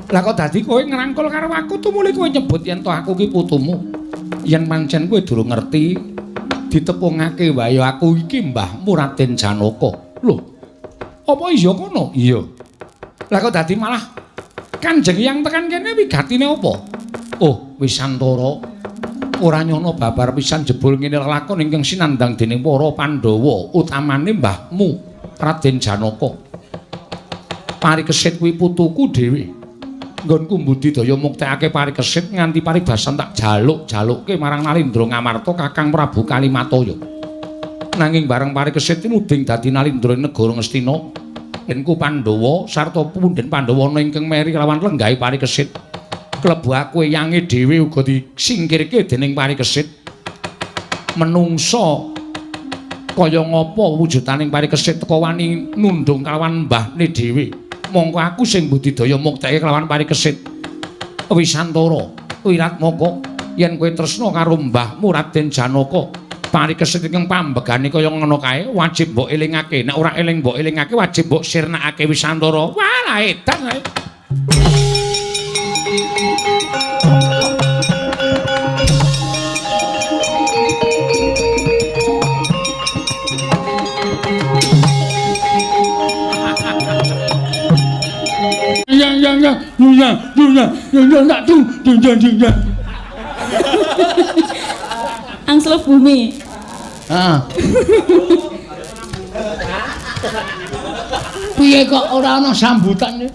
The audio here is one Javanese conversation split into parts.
Lah kok dadi kowe ngrangkul karo aku tumuli kowe nyebut yen to aku ki putumu. Yen pancen kowe durung ngerti ditepungake wae aku iki mbahmu Raden Janaka. Lho. Apa iya kono? Iya. Lah kok dadi malah Kanjeng Hyang tekan kene wigatine apa? Oh, Wisantara ora nyono babar pisan jebul ngene lelakon ingkang sinandhang dening para Pandhawa, utamane mbahmu Raden Janaka. Parikesit kuwi putuku dhewe. Nggonku mbudidaya muktekake parikesit nganti paribasan tak jaluk-jalukke marang Nalindra Ngamarta Kakang Prabu Kalimataya. Nanging bareng parikesit nuding dadi Nalindra negara Ngastina, enku Pandhawa sarta punden Pandhawa ana ingkang meri kelawan lenggahe parikesit. Klebu aku eyange dhewe uga disingkirke dening parikesit. Menungsa kaya ngapa wujutaning parikesit teka wani nundung kelawan mbahne dhewe. Mongko aku sing budidaya mukteke kelawan parikesit. Wisantara, Wiratmaka, yen kowe tresna karo mbahmu Raden Janaka, parikesit ingkang pambegane kaya ngono kae wajib mbok elingake. Nek ora eling mbok elingake wajib mbok sirnakake Wisantara. Wah, lah edan kae. Ya. Angslup bumi. Heeh. Piye kok ora ana sambutan?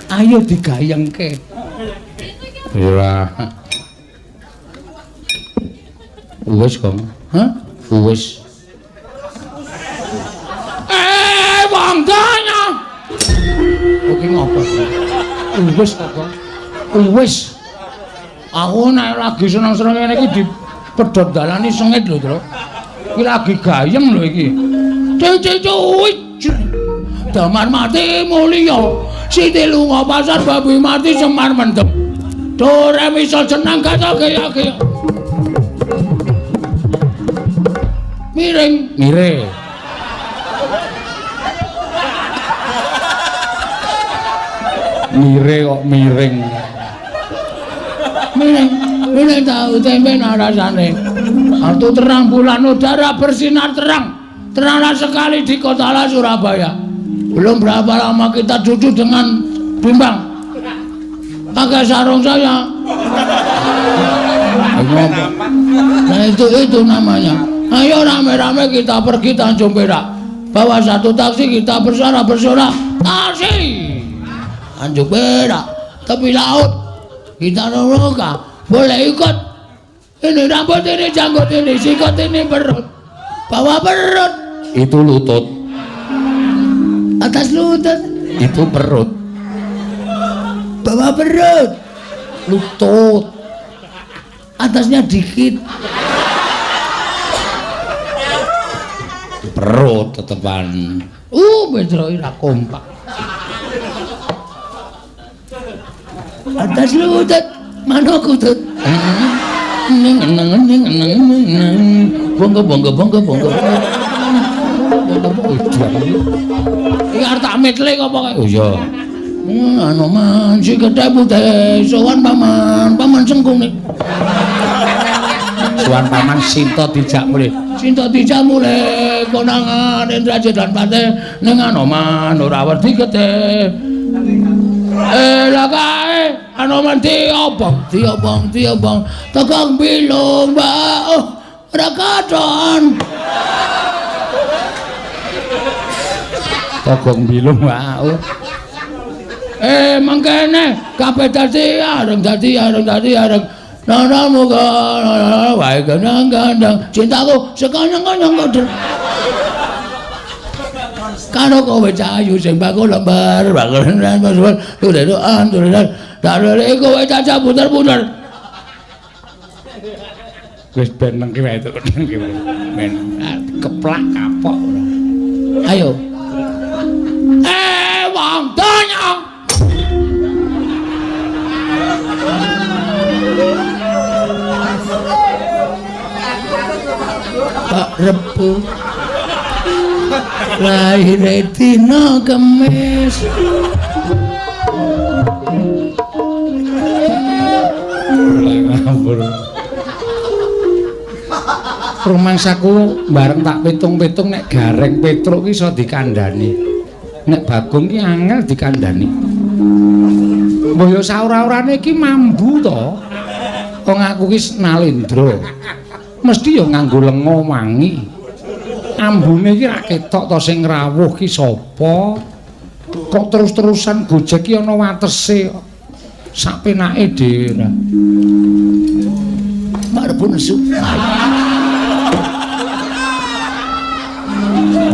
Ayo digayengke. Ora. Wis, Kong. Hah? Wis. Wong donya. Oke ngopo? Wis kok. Wis. Aku nek lagi seneng-seneng ngene iki dipedhot dalane sengit lho, Tru. Iki lagi gayeng lho iki. Cucu. Damar mati mulya. Siti lunga pasar babi mati Semar mendem. Do re mi sol jenang gato gaya gaya. Miring, mire. Mire kok miring. Miring, miring tahu tempe rasane. Artu terang bulan udara bersinar terang. Teranglah sekali di kota Surabaya. Belum berapa lama kita duduk dengan bimbang. Pakai sarung saya. Nah itu namanya. Ayo rame-rame kita pergi Tanjung Perak. Bawa satu taksi kita bersorak-bersorak. Taksi Tanjung Perak, tepi laut. Kita nongkrong, boleh ikut. Ini rambut, ini janggut, ini sikut, ini perut. Bawa perut. Itu lutut. Atas lutut. Itu perut. Bawa perut. Lutut. Atasnya dikit. Perut tetepan. Petro ora kompak. Atas lutut, mana kutut. Bonggo bonggo bonggo bonggo. Iki arep tak metle apa kae? Oh iya. Anoman si gedhe putih, sowan paman, paman sengkuni. Sowan paman Sinta dijak mulih. Sinta dijak mulih konangan Indrajit lan Patih ning Anoman ora wedi getih. Lah kae Anoman diobong, diobong, diobong. Tekang bilung, Mbak. Oh, ora katon. Togong bilung, Mbak. Oh. Mangkene kabeh dadi areng dadi areng dadi areng. Nana muga wae gandang-gandang cintaku sekonyong-konyong koder. Karo kowe cahayu sing bakul lembar bakul lembar tulisan tulisan dalele kowe cacah puter-puter. Wis ben nang ki wae nang ki wae. Men keplak kapok ora. Ayo. Wong donya. Pak Rebu lahir dina Kemis Mundur. Rumangsaku bareng tak pitung-pitung nek Gareng Petruk ki iso dikandhani. Nek Bagong ki angel dikandhani. Mbah ya saora-orane iki mambu to. Wong aku ki Nalendra. Mesti ya nganggo lenga wangi. Ambune iki ra ketok to sing rawuh ki sapa? Kok terus-terusan gojek ki ana watese. Sak penake dhewe ora. Marbu nesu.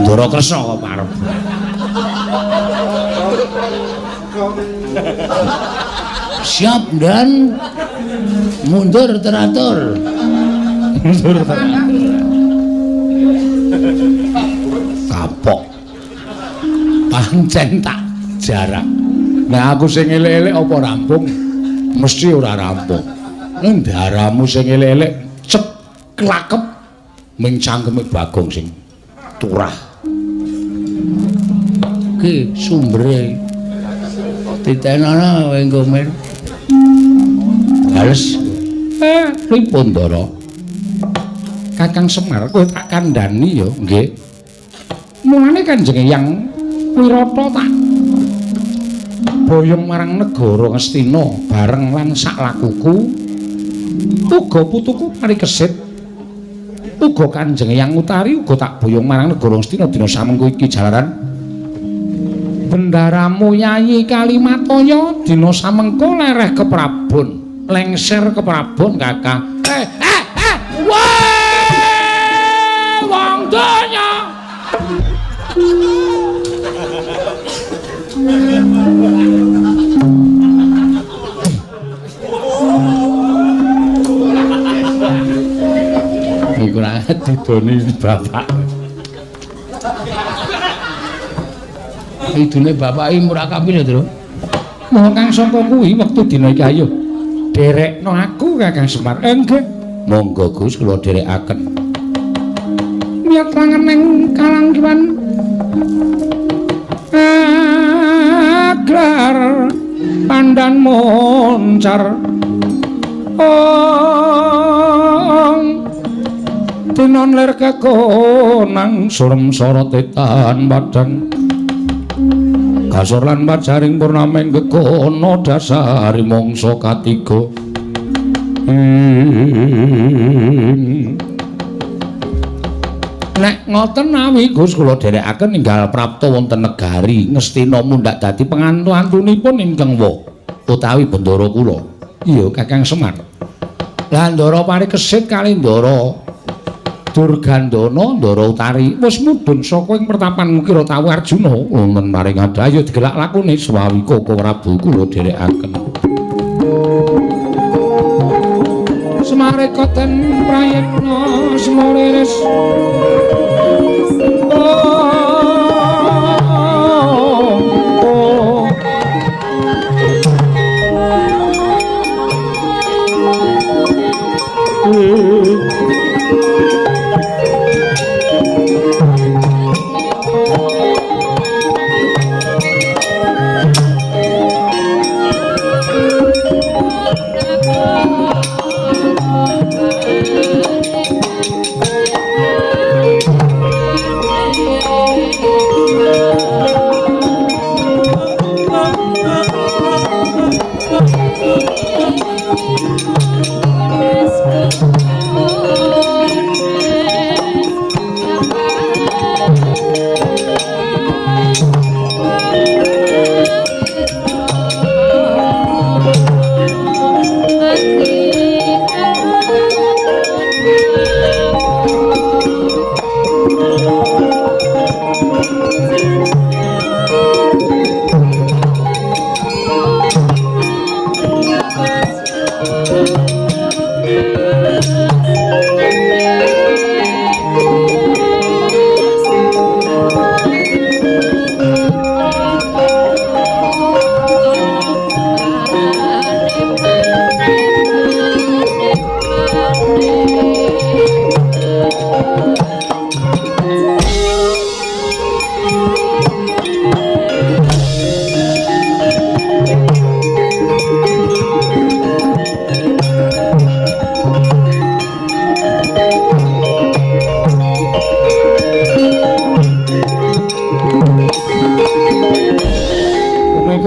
Ndara Kresna kok parep. Siap dan mundur teratur. Mundur teratur. Kapok. Pancen tak jarak. Nek aku sing elek-elek apa rampung? Mesti ora rampung. Ning ndaramu sing elek-elek cep klakep ming cangkeme Bagong sing turah. Ki sumbere titenono engko men. Bales. Pripun Ndara? Kakang Semar kowe tak kandhani ya, nggih. Mulane Kanjeng Eyang Wirata tak boyong marang negara Ngastina bareng lan sak lakuku. Uga putuku Parikesit. Uga Kanjeng Eyang Utari uga tak boyong marang negara Ngastina dina samengko iki jalaran bendaramu Yayi Kalimataya dina samengko lereh keprabon, lengser keprabon Kakang. Wah, wong donya. Iku ora didoni bapak. Idune bapak iki murah kabeh lho, Tru. Mula kang saka kuwi wektu dina iki ayo derekno aku Kakang Semar. Nggih. Monggo Gus kula dherekaken. Miyat langen ning kalangkiwan aglar pandan moncar. Ong tinon lir kekonang surem sorot etan padang. Kasor lan pajaring purnameng gegono dasari mangsa katiga. Nek ngoten nawi Gus kula dherekaken ninggal prapta wonten negari Ngastina mundhak dadi pengantu-antunipun ingkang wa utawi bendara kula. Iya Kakang Semar. Lah Ndara Parikesit kali Ndara Durgandana Ndara Utari wis mudhun saka ing pertapan Mukira Tawu Arjuna wonten maring ayo digelak lakune Swawika Prabu kula dherekaken. Semareka den prayitna semuriris.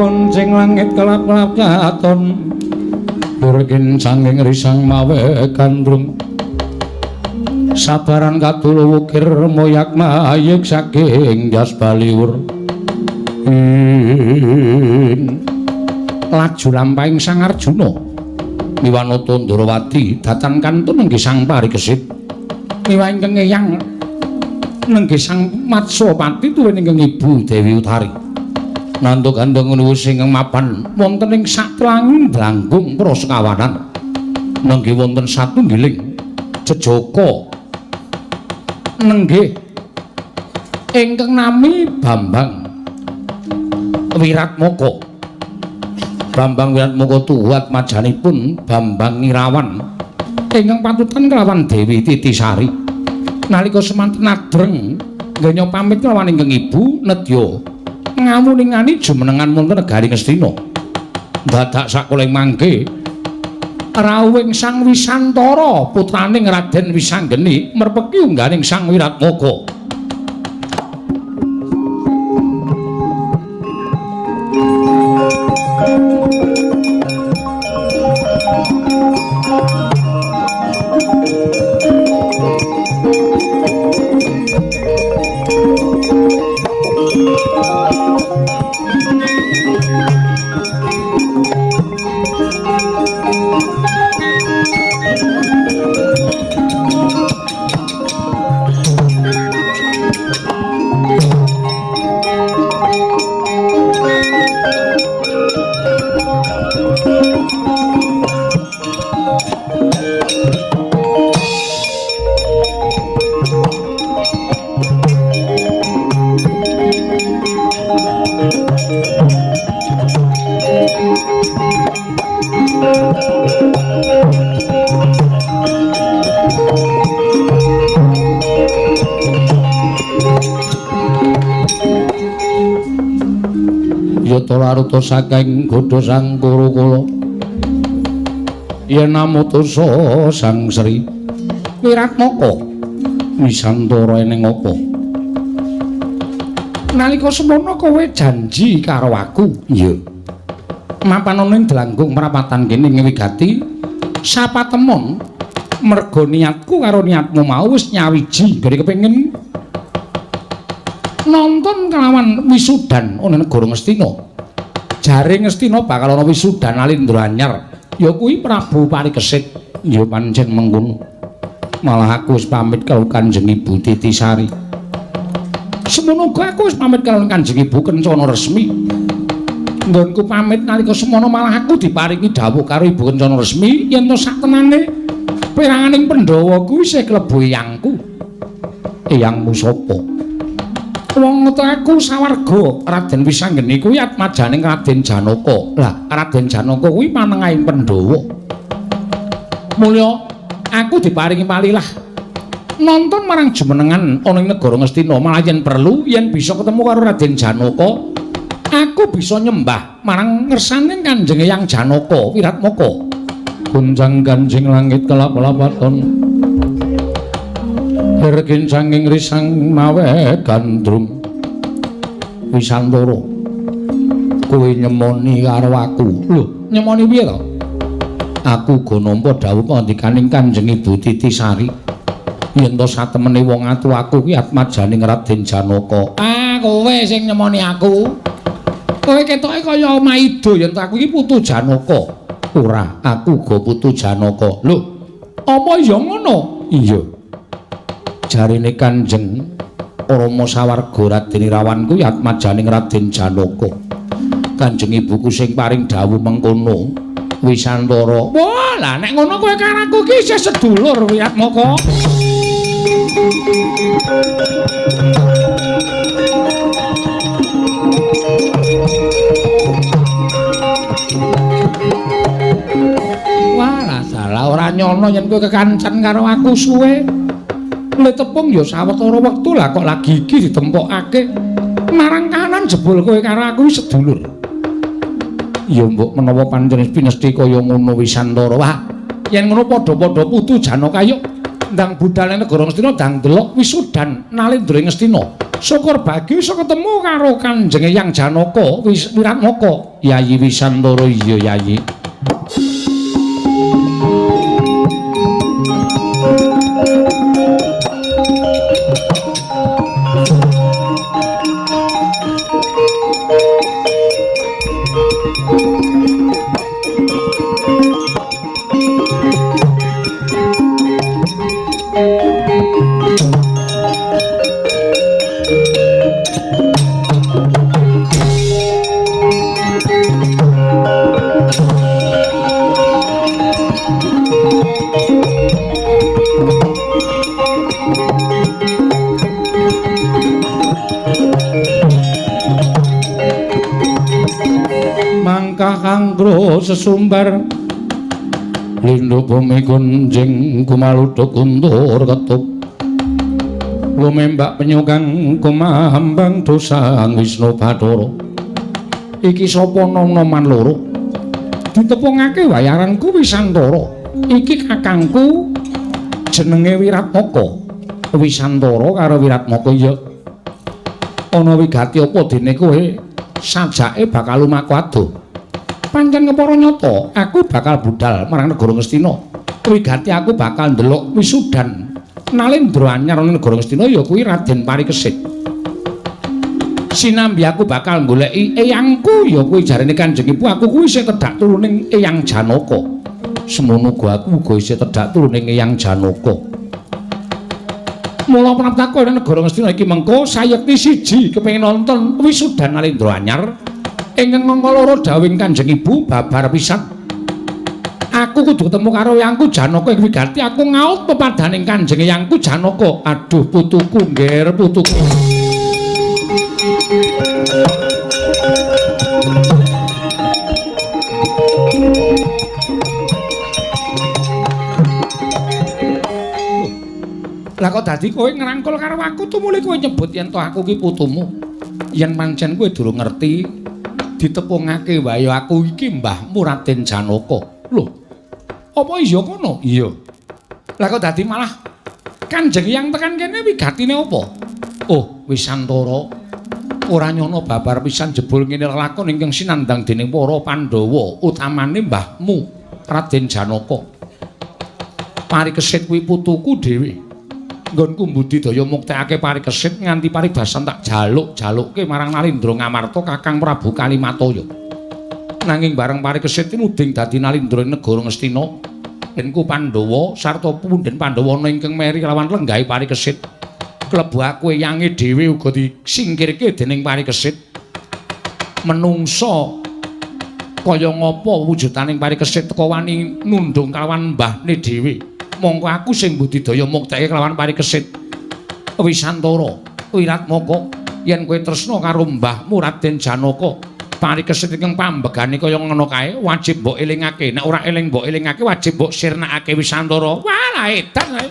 Goncing langit kelap-kelap katon durkin sanging risang mawe gandrung sabaran kadulu wukir moyak mayik saking jas baliur laju lampahing Sang Arjuna miwanata Ndrawati datan kantun nenggih Sang Parikesit miwah ingkang eyang nenggih Sang Matswapati tuwin ingkang Ibu Dewi Utari nandha gandheng nuwus ingkang mapan wonten ing satlanging Blanggung Prasekawanan nenggih wonten satunggiling jejaka nenggih ingkang nami Bambang Wiratmoko. Bambang Wiratmoko tuwat majanipun Bambang Irawan ingkang patutan kelawan Dewi Titisari. Nalika semanten adreng genya pamit kelawan ingkang ibu nedya ngamuningani jumenengan wonten negari Ngastina. Dadak sakuling mangke rawuhing Sang Wisantara putraning Raden Wisanggeni merpeki ungganing Sang Wiratmoko. Yata laruta saking godha Sang Kurukula yen amutusa Sang Sri Wiratmoko Wisantara eneng apa nalika semono kowe janji karo aku? Iya. Mapan ana ing Dlanggung prapatan kene ngwigati sapatemon merga niatku karo niatmu mau wis nyawiji gari kepengin nonton kelawan wisudan ana negara Ngastina. Jare Ngastina bakal ana wisudan Alindra anyar ya kuwi Prabu Parikesit. Ya pancen mengkono. Malah aku wis pamit karo Kanjeng Ibu Titisari. Semono uga aku wis pamit karo Kanjeng Ibu Kencana Resmi. Nggonku pamit nalika semono malah aku diparingi dawuh karo Ibu Kencana Resmi yen to saktenane peranganing Pandhawa kuwi isih klebu eyangku. Eyangmu sapa? Wong aku sawarga Raden Wisanggeni kuwi atmajaning Raden Janaka. Lah, Raden Janaka kuwi panengahing Pandhawa. Mulya aku diparingi palilah nonton marang jumenengan ana ing negara Ngastina, malah yen perlu yen bisa ketemu karo Raden Janaka, aku bisa nyembah marang ngersaning Kanjeng Eyang Janaka Wiratmoko. Gonjang ganjing langit kelap-lapaton Herkin sanging risang mawe gandrung. Wisantara kowe nyemoni karo aku. Lho, nyemoni piye to? Aku uga nampa dawuh pangandikaning Kanjeng Ibu Titisari yen to satemene wong atu aku kuwi atmajaning Raden Janaka. Ah, kowe sing nyemoni aku. Kowe ketoke kaya maido yen to aku iki putu Janaka. Ora, aku uga putu Janaka. Lho, apa ya ngono? Iya. Jarine Kanjeng Rama sawarga Raden Irawan kuwi atmajaning Raden Janaka. Kanjeng ibuku sing paring dawuh mengkono. Wisantara. Wah, lah nek ngono kowe karo aku iki isih sedulur Wiratmoko. Wah, lah salah ora nyono yen kowe kekancan karo aku suwe. Le tepung ya sawetara wektu lah kok lagi iki ditempokake marang kanan jebul kowe karo aku sedulur. Ya mbok menawa pancen pinesti kaya ngono Wisantara. Wah, yen ngono padha-padha putu Janaka yuk ndang budal nang negara Ngastina ndang delok wisudan Nalendra Ngastina. Syukur bagi iso ketemu karo Kanjeng Eyang Janaka Wiratmaka. Yayi Wisantara iya Yayi. Mangkah kangro sesumbar lindhu bumi gunjing kumaluduk kuntur ketuk lumembak penyukang kumahambang dosang Wisnu Bathara. Iki sapa nom-noman loro ditepungake wayaranku Wisantara. Iki kakangku jenenge Wiratmaka. Wisantara karo Wiratmaka iya ana wigati apa dene kowe sajake bakal lumaku adoh. Pancen kepara nyata aku bakal budal marang negara Ngastina. Wigati aku bakal ndelok wisudan Nalendra anyar ana negara Ngastina ya kuwi Raden Parikesit. Sinambi aku bakal goleki eyangku ya kuwi jarene Kanjeng Ibu aku kuwi isih tedhak turuning Eyang Janaka. Semono uga aku uga isih tedhak turuning Eyang Janaka. Mula praptaku ana negara Ngastina iki mengko sayekti siji kepengin nonton wisudan Nalendra anyar. Ingkang angka loro dawuhing Kanjeng Ibu babar pisan. Aku kudu ketemu karo Eyangku Janaka ing wigati aku ngaut pepadaning Kanjeng Eyangku Janaka. Aduh putuku ngger putuku. Lah kok dadi kowe ngrangkul karo aku tumuli kowe nyebut yen to aku ki putumu. Yen pancen kowe durung ngerti ditepungake wae aku iki mbahmu Raden Janaka. Lho, apa iya kono? Iya. Lah kok dadi malah Kanjeng Eyang tekan kene wigatine apa? Oh, Wisantara ora nyono babar pisan jebul ngene lelakon ingkang sinandhang dening para Pandhawa, utamane mbahmu Raden Janaka. Parikesit kuwi putuku dhewe. Nggonku mbudidaya muktekake Parikesit nganti paribasan tak jaluk-jalukke marang Nalindra Ngamarta Kakang Prabu Kalimataya. Nanging bareng Parikesit nuding dadi Nalindra ing negara Ngastina, denku Pandhawa sarta punden Pandhawa ana ingkang meri kelawan lenggahe Parikesit. Klebu aku eyange dhewe uga disingkirke dening Parikesit. Menungsa kaya ngapa wujutaning Parikesit teka wani nundung kelawan mbahne dhewe. Mongko aku sing budidaya mukteke kelawan Parikesit. Wisantara, Wiratmaka, yen kowe tresna karo mbahmu Raden Janaka, Parikesit ingkang pambegane kaya ngono kae wajib mbok elingake. Nek ora eling mbok elingake wajib mbok sirnakake Wisantara. Wah, lah edan kae.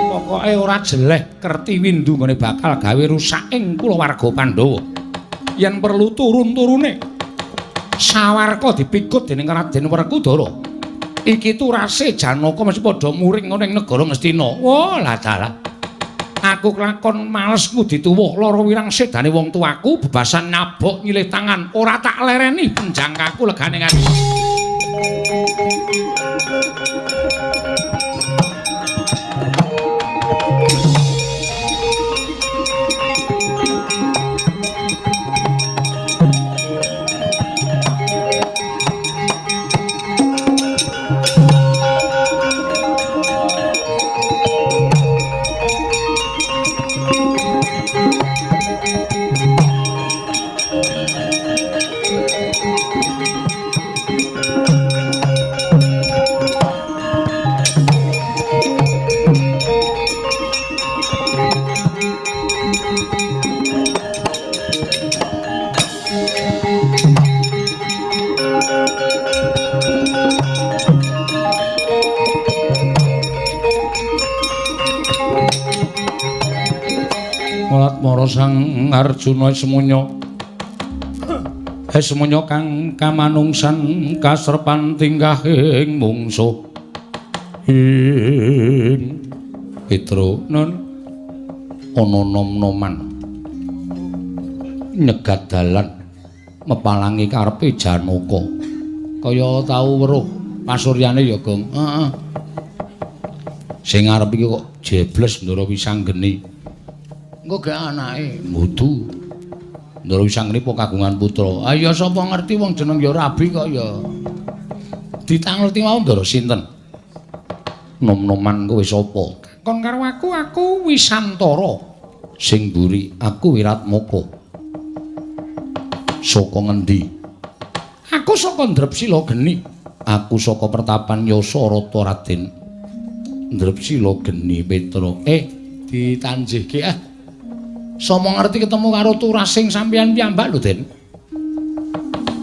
Pokoke ora jeleh Kerti Windu nggone bakal gawe rusak ing kulawarga Pandhawa. Yen perlu turun-turune sawarka dipikut dening Raden Werkudara. Iki turase Janaka mesti padha muring ana ing negara Ngastina. Wah, lah dalah. Aku kelakon males ngudi tuwuh lara wirang sedane wong tuaku bebasan nabok nyilih tangan ora tak lereni penjangkaku legane ngati. Para Sang Arjuna semuanya. Semuanya kang kamanungsan kasrepan tingkahing mungsuh. Ing Petro nun ana nom-noman nyegat dalan mepalangi karepe Janaka. Kaya tau weruh pasuryane ya, Gong. Heeh. Sing arep iki kok jebles Ndara Wisanggeni. Engko gak anake mbutu. Ndara Wisanggeni apa kagungan putra? Ah ya sapa ngerti wong jeneng ya rabi kok ya. Ditangleti mau Ndara sinten? Nom-noman kowe sapa? Kon karo aku, aku Wisantara. Sing mburi aku Wiratmaka. Saka ngendi? Aku saka Ndrepsila Geni. Aku saka Pertapan Yasa Rata Raden. Ndrepsila Geni Petra. Ditanjihke ah. Somo ngerti ketemu karo turasing sampeyan piyambak lho, Den.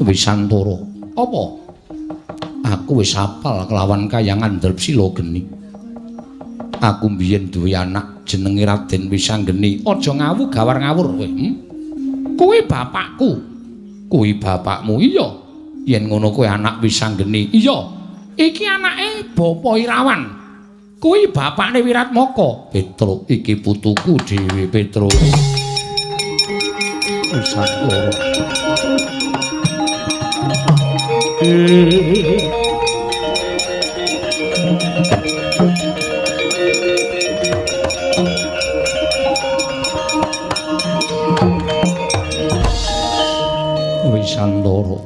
Wisantara. Apa? Aku wis hafal kelawan kayangan Ndrepsila Geni. Aku mbiyen duwe anak jenenge Raden Wisanggeni. Aja ngawu gawar ngawur kowe. Kuwi bapakku. Kuwi bapakmu iya. Yen ngono kowe anak Wisanggeni. Iya. Iki anake Bapa Irawan. Kuwi bapakne Wiratmaka. Petruk iki putuku dhewe Petruk. Wisantara. Wisantara,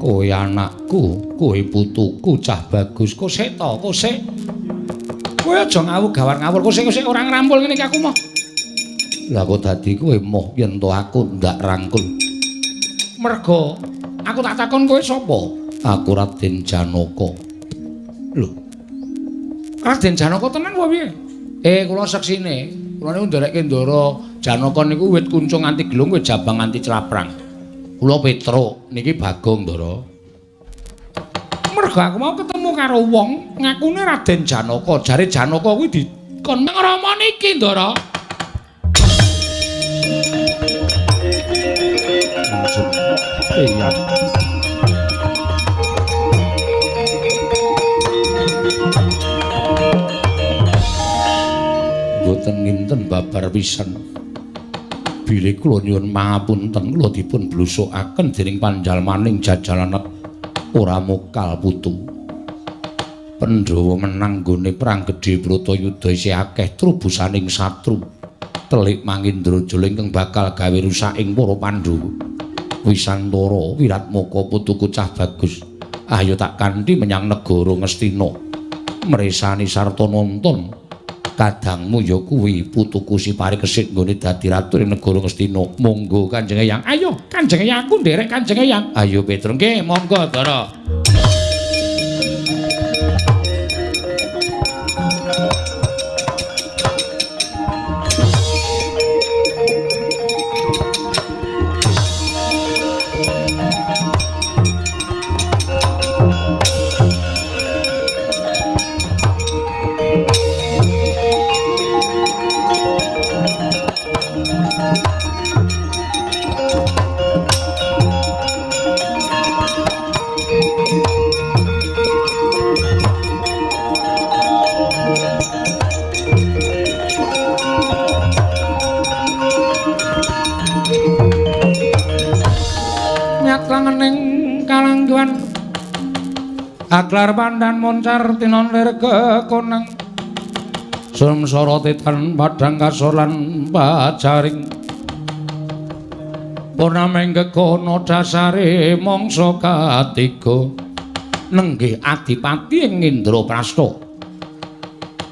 kowe anakku, kowe putuku cah bagus. Kosek to, kosek. Kowe aja ngawur gawar ngawur, kosek-kosek ora ngrampul ngene iki aku moh. Lah kok dadi kowe moh yen to aku ndak rangkul. Mergo aku tak takon kowe sapa? Aku Raden Janaka. Lho. Raden Janaka tenan apa piye? Kula seksine. Kula niku nderekke Ndara Janaka niku wit kuncung nganti gelung, wit jabang nganti claprang. Kula Petruk niki Bagong Ndara. Mergo aku mau ketemu karo wong ngakune Raden Janaka. Jare Janaka kuwi dikon ngrama niki Ndara. Iya. Mboten nginten babar pisan. Bilih kula nyuwun pangapunten, kula dipun blusukaken dening panjalmaning jajalanet ora mokal putu. Pandhawa menang nggone perang gedhe Bratayuda isih akeh trubusaning satru. Telik Mangindrajala ingkang bakal gawe rusak ing para Pandhawa. Wisantara Wiratmaka putuku cah bagus. Ayo tak kanthi menyang negara Ngastina. Mresani sarta nonton kadangmu ya kuwi putuku si Parikesit nggone dadi ratu ing negara Ngastina. Monggo Kanjeng Eyang. Ayo Kanjeng Eyang, aku nderek Kanjeng Eyang. Ayo Petruk. Nggih, monggo Ndara. Aglar pandan moncar tinon lir kekonang sumsara titan padhang kasor lan pajaring purnaming gegono dasare mangsa katiga nenggih adipati ing Indraprasta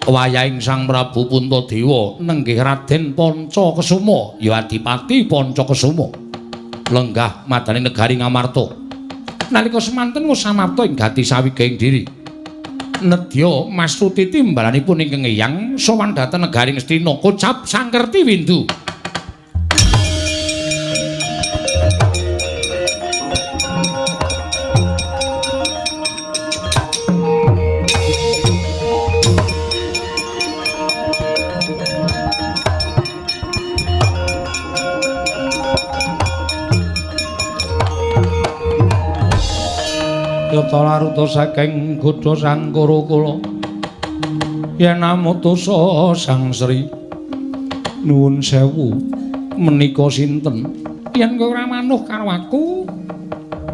wayahing Sang Prabu Puntadewa nenggih Raden Pancakesuma ya adipati Pancakesuma lenggah madani negari Ngamarta. Nalika semanten wis samapta ing gati sawigaing diri. Nedya mastuti timbalanipun ingkang Eyang sowan dhateng negari Ngastina kocap sangkerti windu. Yata laruta saking godha sangkara kula. Yen amutusa Sang Sri nuwun sewu menika sinten? Yen kowe ora manuh karo aku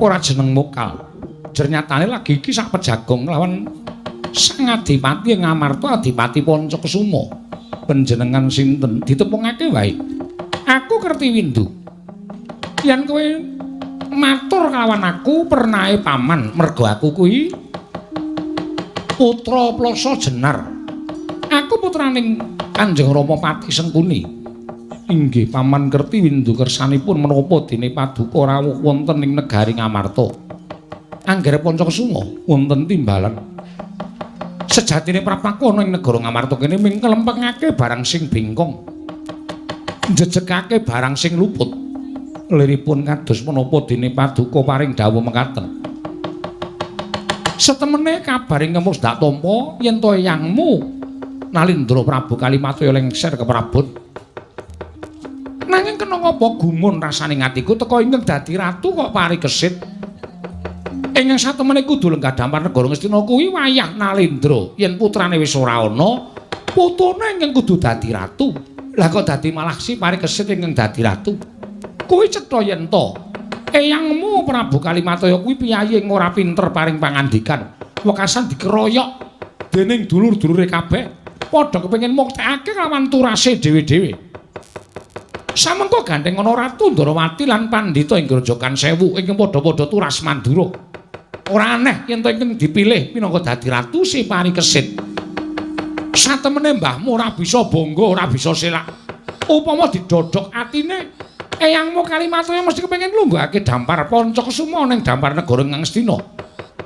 ora jeneng mokal. Jernyatane lagi iki sak pejagong lawan Sang Adipati ing Ngamarta Adipati Pancakesuma. Panjenengan sinten? Ditepungake wae. Aku Kertiwindu. Yen kowe matur kalawan aku pernahe paman, mergo aku kuwi putra Plasa Jenar. Aku putraning Kanjeng Rama Pati Sengkuni. Inggih paman Kertiwindu kersanipun menapa dene paduka rawuh wonten ing negari Ngamarta. Anggere Pancakesuma wonten timbalan. Sejatine praptaku ana ing negara Ngamarta kene ming nglempengake barang sing bengkong. Njejegake barang sing luput. Liripun kados menapa dene paduka paring dawuh mekaten. Setemene kabaring kemus dak tampa yen to eyangmu Nalindra Prabu Kalimataya lengser ke Prabon. Nanging kena ngapa gumun rasane atiku teka ingkang dadi ratu kok parikesit. Ingkang satemene kudu lenggah dampar negara Ngastina kuwi wayah Nalindra. Yen putrane wis ora ana, putune ingkang kudu dadi ratu. Lah kok dadi malah si parikesit ingkang dadi ratu. Kuwi cetha yen to eyangmu Prabu Kalimataya kuwi piyayi ing ora pinter paring pangandikan. Wekasan dikeroyok dening dulur-dulure kabeh padha kepengin muktekake lawan turase dhewe-dhewe. Samengko gandeng ana Ratu Ndarawati lan Pandhita ing Grojogan Sewu ingkang padha-padha turas Mandura. Ora aneh yen to ingkang dipilih minangka dadi ratu si Parikesit. Satemene mbahmu ora bisa bangga, ora bisa selak. Upama didodhok atine eyangmu Kalimataya mesti kepengin nglungguhake dampar Pancakesuma ning dampar negara Ngastina.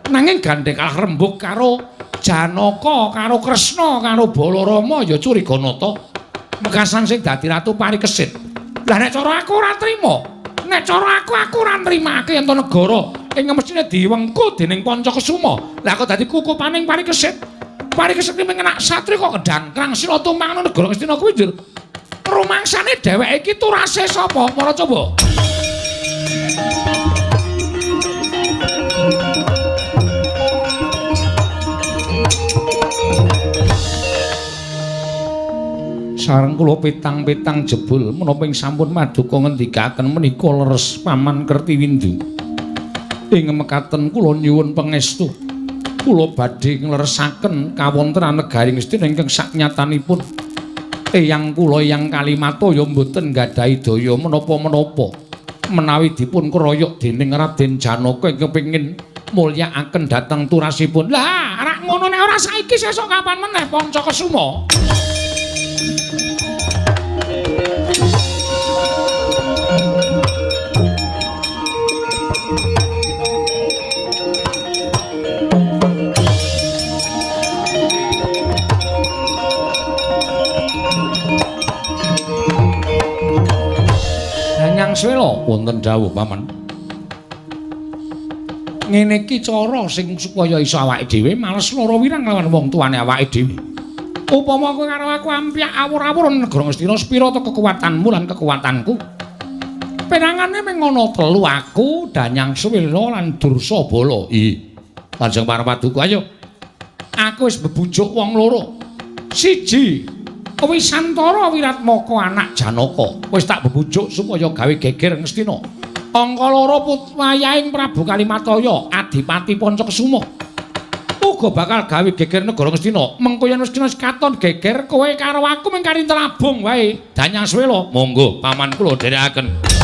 Nanging gandeng kalah rembug karo Janaka, karo Kresna, karo Balarama ya Curiganata. Mekasan sing dadi ratu Parikesit. Lah nek cara aku ora trima. Nek cara aku ora nrimake yen to negara ing mestine diwengku dening Pancakesuma. Lah kok dadi kukupaning Parikesit. Parikesit iki mengenak satri kok kedangkrang sila tumpang nang negara Ngastina kuwi njur. Rumangsane dheweke iki turase sapa? Para coba. Sareng kula petang-petang jebul menapa ing sampun maduka ngendikaken menika leres Paman Kertiwindu. Ing mekaten kula nyuwun pangestu. Kula badhe ngleresaken kawontenan negari Ngastina ingkang saknyatanipun eyang kula Eyang Kalimataya mboten nggadahi daya menapa-menapa menawi dipun kroyok dening Raden Janaka ingkang pengin mulyakaken dhateng turasipun. Lah, rak ngono nek ora saiki sesuk kapan meneh Pancakesuma? Danyang Swela wonten dawuh paman. Ngene iki cara sing supaya iso awake dhewe males lara wirang lawan wong tuane awake dhewe. Upama kowe karo aku ampyak awur-awur negara Ngastina sepira to kekuatanmu lan kekuatanku. Penangane mung ana telu aku, Danyang Swela lan Dursabala. Ih. Lajeng para paduka ayo. Aku wis bebujuk wong loro. Siji Wisantara Wiratmaka anak Janaka wis tak bebujuk supaya gawe geger Ngastina. Angka loro putwayaing Prabu Kalimataya Adipati Pancakesuma uga bakal gawe geger negara Ngastina. Mengko yen wis kena katon geger kowe karo aku mung kari telabung wae. Danyang Swela, monggo paman kula dherekaken.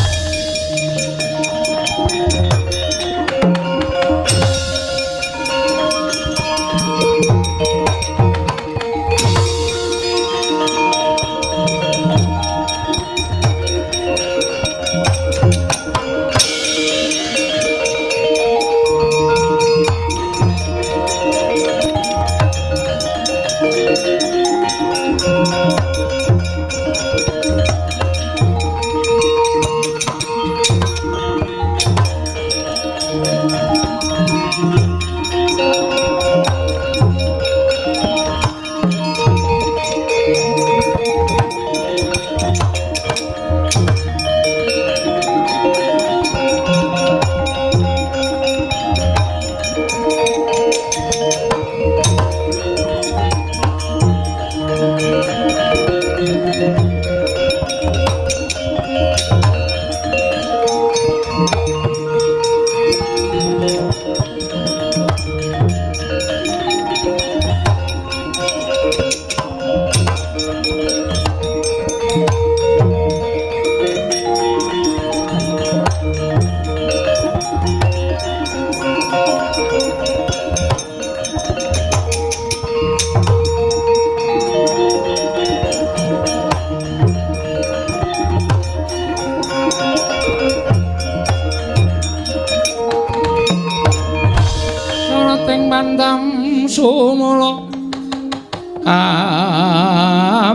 Pandam sumula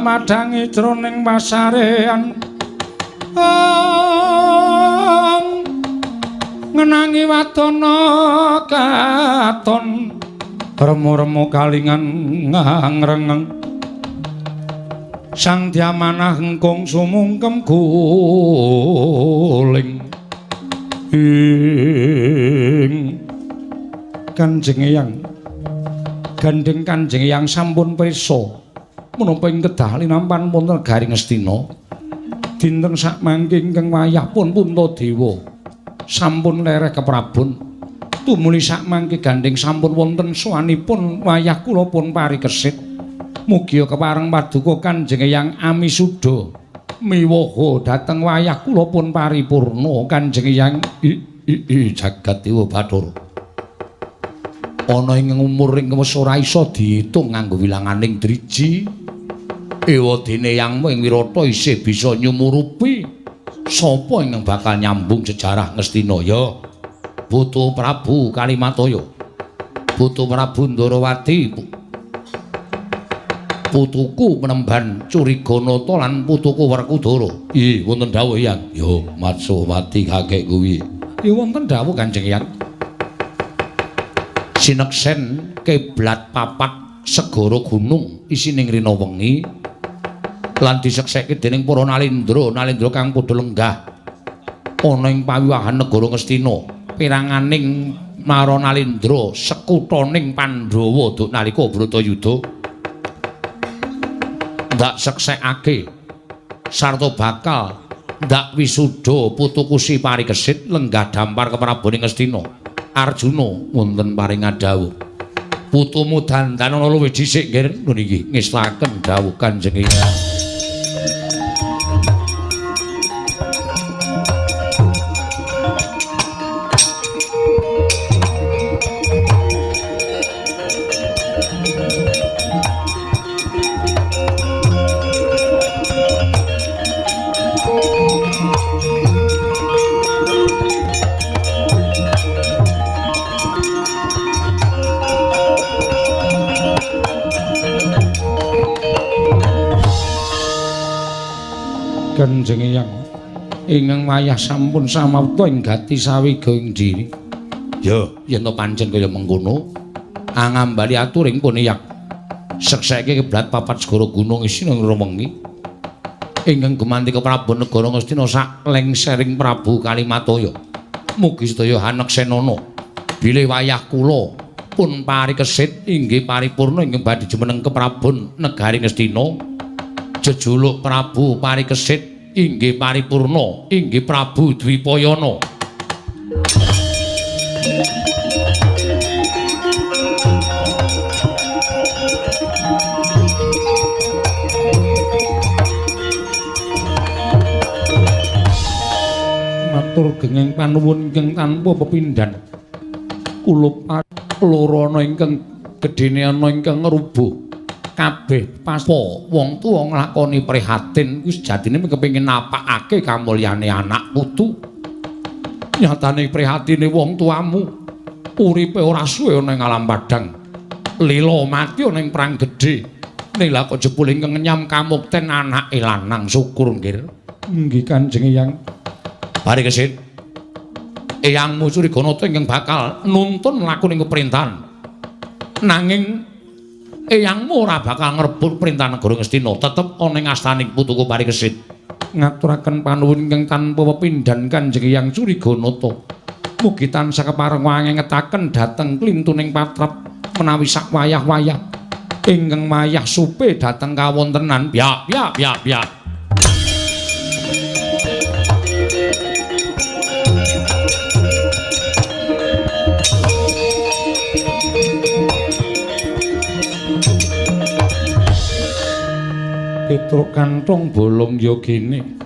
madhangi jroning pasarean ngenangi wadana katon remu-remu kalingan ngrengeng sang diamanah engkung sumungkem guling ing Kanjeng Eyang gandeng Kanjeng Eyang sampun prisa menapa ing kedah linampan wonten negari Ngastina dinten sakmangke ingkang wayah pun Puntadewa sampun lereh keprabon tumuli sakmangke gandeng sampun wonten sowanipun wayah kula pun parikesit mugia kepareng paduka Kanjeng Eyang amisuda miwoho dhateng wayah kula pun paripurna Kanjeng Eyang i jagat dewa Bathara ana ing umur ing wis ora iso diitung nganggo wilanganing driji ewadene yangmu ing Wirata isih bisa nyumurupi sapa ingkang bakal nyambung sejarah Ngastina ya Putu Prabu Kalimataya Putu Prabu Ndarawati putuku Penemban Curiganata lan putuku Werkudara. Ih wonten dawuh Yang ya Matsumati kakek kuwi ya wonten dawuh Kanjeng Yang sineksen kiblat papat segara gunung isining rina wengi lan disekseke dening para nalendra nalendra kang padha lenggah ana ing pawiwahan negara Ngastina piranganing mara nalendra sekutaning Pandhawa duk nalika Bratayuda ndak seksekake sarta bakal ndak wisuda putuku Si Parikesit lenggah dampar keprabone Ngastina. Arjuna wonten paring dawuh putumu dandan ana luwih dhisik nggih lho niki ngestaken dawuh Kanjeng Eyang. Kanjeng Eyang ingkang wayah sampun samapta ing gati sawiga ing diri. Ya, yen to pancen kaya mengkono, angambali aturing pun Eyang. Sekseke kiblat papat segara gunung isine wengi. Ingkang gumanti keprabon negara Ngastina sak lengsering Prabu Kalimataya. Mugi sedaya haneksenana bilih wayah kula pun parikesit inggih paripurna ingkang badhe jumeneng keprabon negari Ngastina. Jejuluk Prabu Parikesit inggih paripurna inggih Prabu Dwipayana. Matur genging panuwun ingkang tanpa pepindhan kulup loro ana ingkang gedene ana ingkang ngrubuh kabeh paspa wong tuwa nglakoni prihatin kuwi sejatine kepengin napakake kamulyane anak putu. Nyatane prihatine wong tuamu uripe ora suwe ana ing alam padhang lila mati ana ing perang gedhe. Ning lha kok jebule ngenyam kamukten anake lanang syukur nggih. Nggih Kanjeng Eyang. Parikesit eyangmu Curiganata ingkang bakal nuntun lakuning peperintahan. Nanging eyangmu ora bakal ngrebut perintah negara Ngastina, tetep ana ing astaning putuku Parikesit. Ngaturaken panuwun ingkang tanpa pepindhan Kanjeng Eyang Curiganata. Mugi tansah kepareng wangengetaken dhateng klintuning patrap menawi sak wayah-wayah ingkang wayah supe dhateng kawontenan. Byak byak byak byak. Petruk kantong bolong yogene.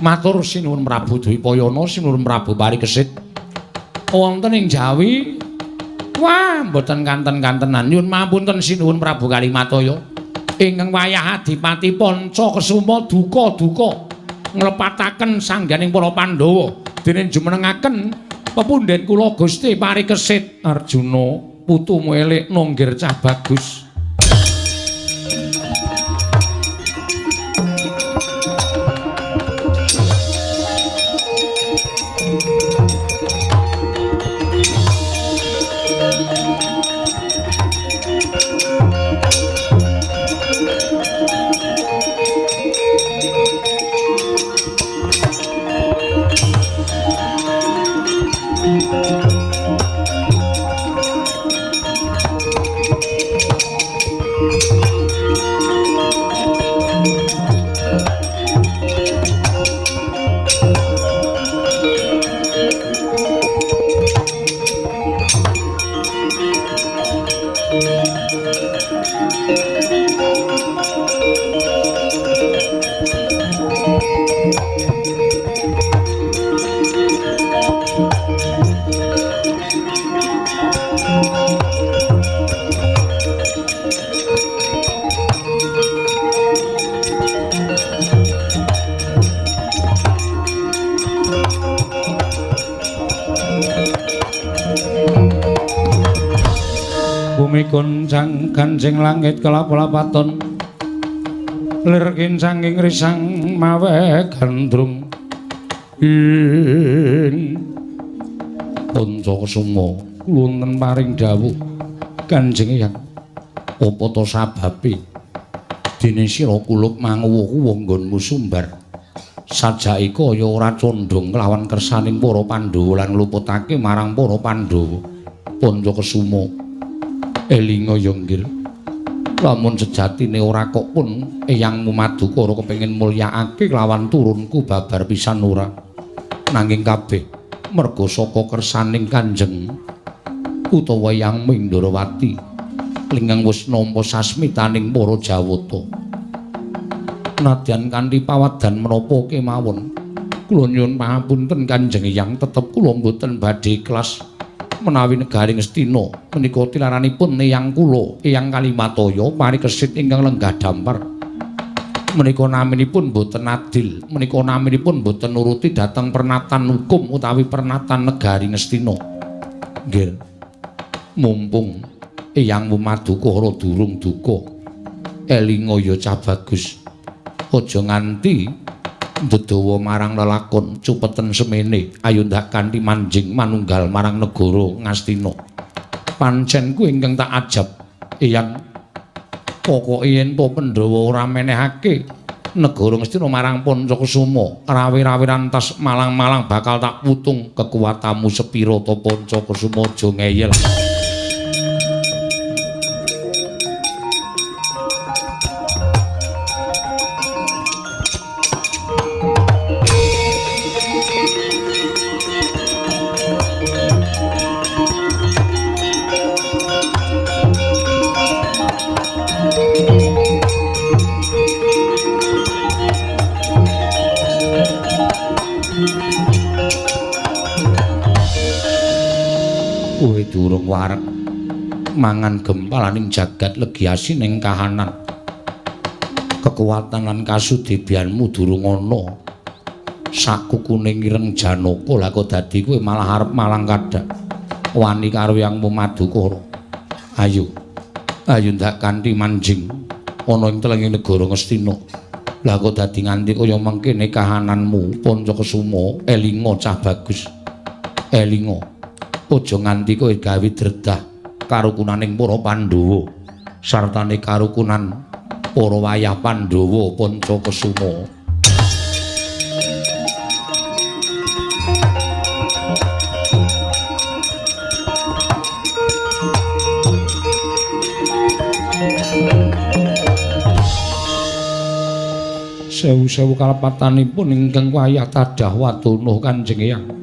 Matur sinuwun Prabu Dwipayana, sinuwun Prabu Parikesit. Wonten ing Jawi, wah mboten kanten-kantenan. Nyuwun mapunten sinuwun Prabu Kalimataya. Ingkang wayah Adipati Panca Kesuma duka-duka nglepataken sangganing para Pandhawa dene jumenengaken pepunden kula Gusti Parikesit. Arjuna Putumu elek nonggir cah bagus. Bumi goncang ganjing langit kelap-lapaton lir kincang ing risang mawe gandrung ing Panca Kesuma wonten paring dawuh Kanjeng Eyang apa ta sababe dene sira kulup manguwuh nggonmu sumbar sajake kaya ora condhong kelawan kersaning para Pandhawa lan ngluputake marang para Pandhawa. Panca Kesuma elinga ya nggir, lamun sejatine ora kok pun eyangmu Madukara kepengin mulyakake kelawan turunku babar pisan ora, nanging kabeh merga saka kersaning Kanjeng utawa Eyang Indrawati lingkang wis nampa sasmitaning para Jawata. Nadyan kanthi pawadan menapa kemawon kula nyuwun pangapunten Kanjeng Eyang, tetep kula mboten badhe ikhlas menawi negari Ngastina menika tilaranipun eyang kula Eyang Kalimataya parikesit ingkang lenggah dampar menika naminipun boten adil, menika naminipun boten nuruti dhateng pernatan hukum utawi pernatan negari Ngastina. Nggih, mumpung eyangmu Madukara durung duka, elinga ya cah bagus, aja nganti ndedawa marang lelakon cupeten semene, ayo ndak kanthi manjing manunggal marang negara Ngastina. Pancen kuwi ingkang tak ajab eyang, pokoke yen to Pandhawa ora menehake negara Ngastina marang Panca Kesuma, rawi-rawi rantas malang-malang bakal tak putung kekuatanmu sepira to Panca Kesuma, aja ngeyel. Kowe durung wareg mangan gempalaning jagat legi asining kahanan. Kekuatan lan kasudebianmu durung ana. Sakukune ireng Janaka lah kok dadi kowe malah arep malang kadak. Wani karo Eyangmu Madukara. Ayo. Ayo ndak kanthi manjing ana ing telenging negara Ngastina. Lah kok dadi nganti kaya mengkene kahananmu Panca Kesuma, elinga cah bagus. Elinga. Aja nganti kowe gawe dredah karukunaning para Pandhawa sartane karukunan para wayah Pandhawa Panca Kesuma. Sewu-sewu kalepatanipun ingkang wayah tadah wadono Kanjeng Eyang.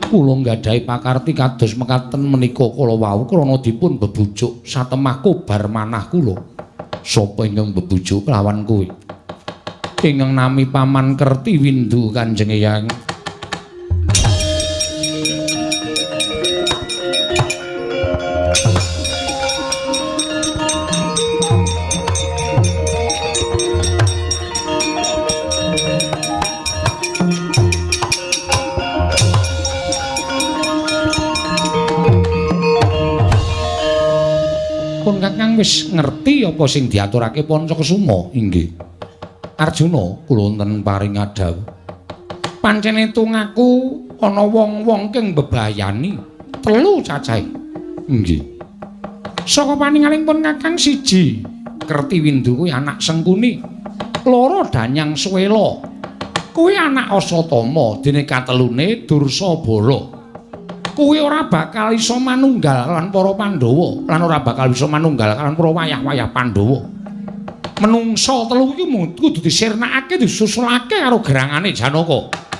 Kula nggadahi pakarti kados mekaten menika kala wau krana dipun bebujuk satemah kobar manah kula. Sapa ingkang bebujuk kelawan kowe? Ingkang nami Paman Kerti Windu Kanjeng Eyang. Pun Kakang wis ngerti apa sing diaturake Pancakesuma? Inggih. Arjuna, kula wonten paring dawuh. Pancen itung aku ana wong-wong kang mbebayani telu cacahe. Inggih. Saka paningaling pun Kakang siji Kertiwindu kuwi anak Sengkuni, loro Danyang Suwela kuwi anak Asatama, dene katelune Dursabala. Kuwi ora bakal iso manunggal lan para Pandhawa, lan ora bakal bisa manunggal lan para wayah-wayah Pandhawa. Menungsa telu iki kudu disirnakake, disusulake karo gerangane Janaka.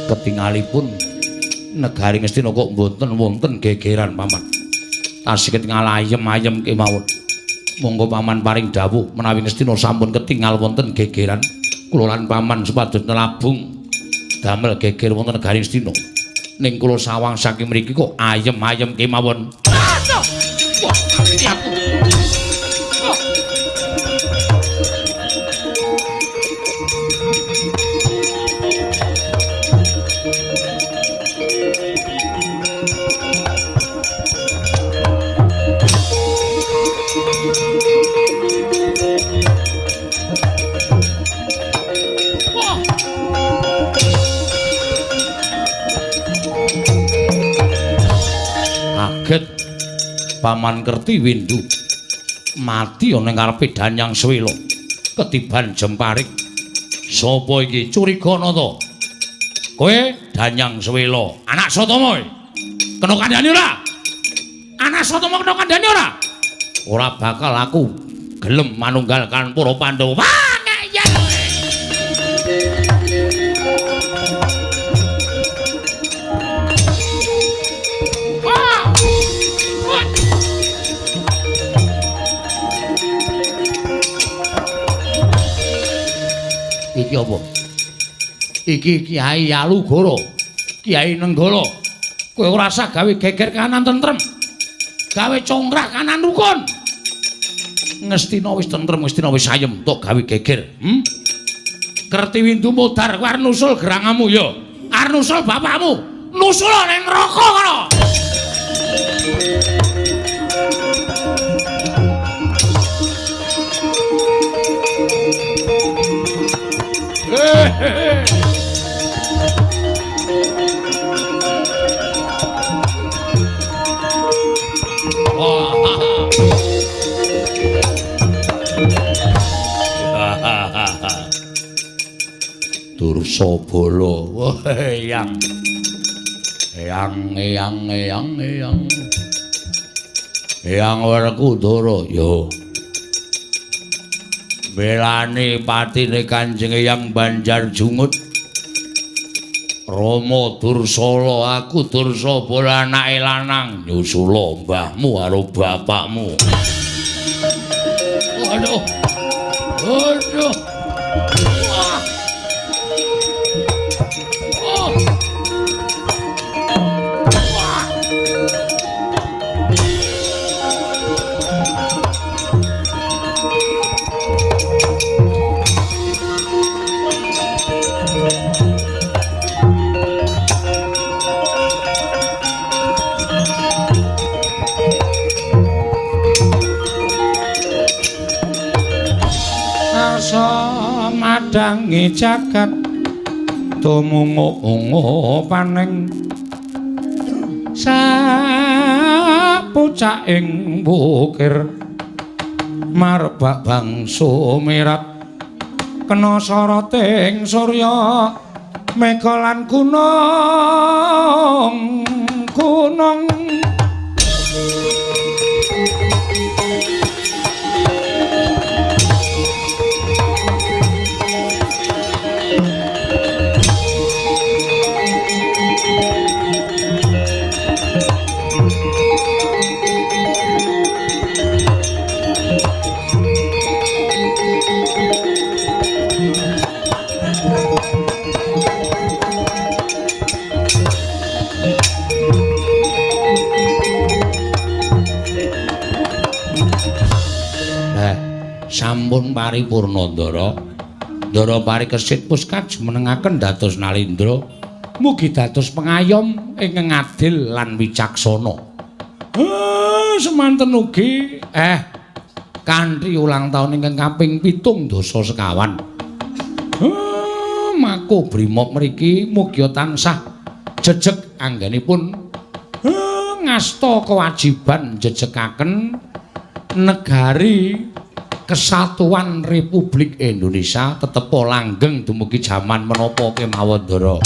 Ketingalipun negari Ngastina kok mboten wonten gegeran paman. Tasih ketingal ayem-ayem kemawon. Monggo paman paring dawuh menawi Ngastina sampun ketingal wonten gegeran, kula lan paman supados nelabung damel geger wonten negari Ngastina. Ning kula sawang saking mriki kok ayem-ayem kemawon. Wah, aku. Paman Kertiwindu mati ana ing ngarepe Danyang Suwela ketiban jemparing. Sapa iki? Curiga to? Kowe Danyang Suwela, anak Satama. Kena kandhani ora? Anak Satama kena kandhani ora? Ora bakal aku gelem manunggal kan para Pandhawa. Wah, ngeyel. Iki apa? Iki Kiai Alugoro, Kiai Nenggala. Kowe ora usah gawe geger kanan tentrem. Gawe congkrah kanan rukun. Ngastina wis tentrem, Ngastina wis ayem tok gawe geger. Kertiwindu modar kowe arep nusul gerangamu ya. Arep nusul bapakmu. Nusul ning neraka kono. Dursabala, wah eyang. Eyang eyang eyang eyang. Eyang Werkudara ya. Belani patine Kanjeng Eyang Banjar Jungut. Rama Dursala, aku Dursabala anake lanang, nyusula mbahmu karo bapakmu. Aduh. Aduh. Wah. Oh. Wah. Arsa madangi jagat tumungu paneng sapucaking bukir marbak bangsa mirat kena soroting surya Mega lan gunung gunung. Sampun paripurna Ndara. Ndara parikesit puska jumenengaken dados Nalindra. Mugi dados pengayom ingkang adil lan wicaksana. Semanten ugi kanthi ulang taun ingkang kaping 75. Mako Brimob mriki mugi tansah jejeg anggenipun ngasta kewajiban jejekaken negari Kesatuan Republik Indonesia tetepo langgeng dumugi jaman menapa kemawon Ndara.